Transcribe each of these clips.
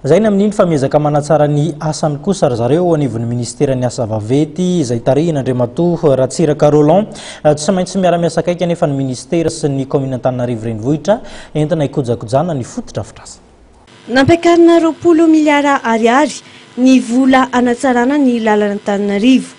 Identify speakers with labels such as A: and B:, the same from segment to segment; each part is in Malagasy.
A: Lazaina amin'iny fa miezaka manatsara ny asany kosa ry zareo eo anivon'ny minisiteran'ny asa vaventy izay tarihin'Andriamatoa Ratsiraka Roland. Tsy maintsy miara-miasa akaiky anefa ny minisitera sy ny kaominina Antananarivo Renivohitra entina hikojakojana ny fotodrafitrasa.
B: Nampiakarina 20 miliara ariary ny vola hanatsarana ny lalan'Antananarivo.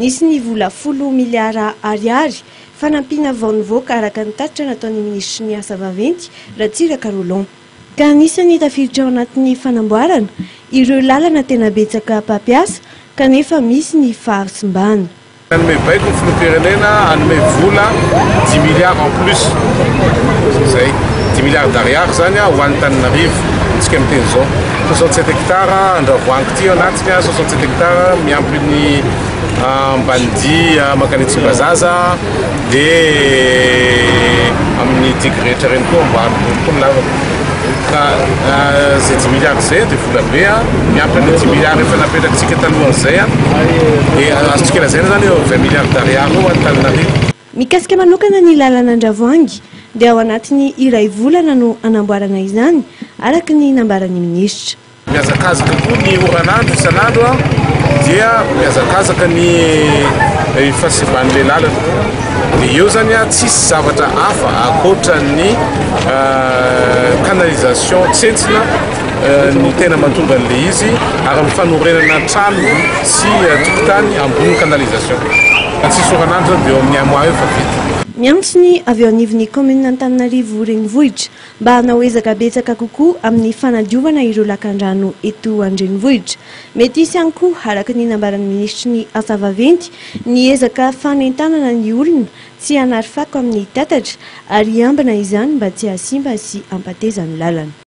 B: Nisy ny vola 10 miliara ariary fanampiana vao nivoaka araka ny tatitra nataon'ny minisitry ny asa vaventy Ratsiraka Roland. Ka anisan'ny tafiditra ao anatin'ny fanamboarana ireo lalana tena betsaka mpampiasa kanefa misy ny fahasimbana.
C: Nanome baiko ny filoham-pirenena hanome vola dix milliards en plus, izay dix milliards d'ariary izany ho an'i Antananarivo, isika miteny izao. 67 hectares Andravoahangy ity ao anatiny, 67 hectares miampy ny Ambanidia mankany Tsimbazaza, dia amin'ny digue rehetra ireny koa amboarina daholo koa ny lavaka. Ka izay dix milliards izay dia vola be an, miampy an'ilay dix milliards efa napetrakitsika talohan'izay an, dia azontsika lazaina izany eo amin'ny vingt milliards d'ariary eo ho an'Antananarivo.
B: Mikasika manokana ny lalana Andravoahangy dia ao anatin'ny iray volana no hanamboarana izany, araka ny nambaran'ny minisitra.
C: Mihazakazaka koa ny oran'andro isan'andro dia mihazakazaka ny fahasimban'ilay lalana. Dia eo zany tsisy zavatra hafa ankoatran'ny canalisation tsentsina no tena mahatonga an'ilay izy ary amin'ny fanorenana trano sy tokotany ambony canalisation. Tsisy oran'andro zany dia eo amin'ny un mois eo efa vita.
B: Miantso ny avy eo anivon'ny kaominina Antananarivo Renivohitra mba hanao ezaka betsaka kokoa amin'ny fanadiovana ireo lakandrano eto an-drenivohitra. Mety hisy ihany koa, araka ny nambaran'ny minisitry ny Asa vaventy, ny ezaka fanentanana ny olona tsy hanary fako amin'ny tatatra ary hiambina izany mba tsy hahasimba sy hampateza ny lalana.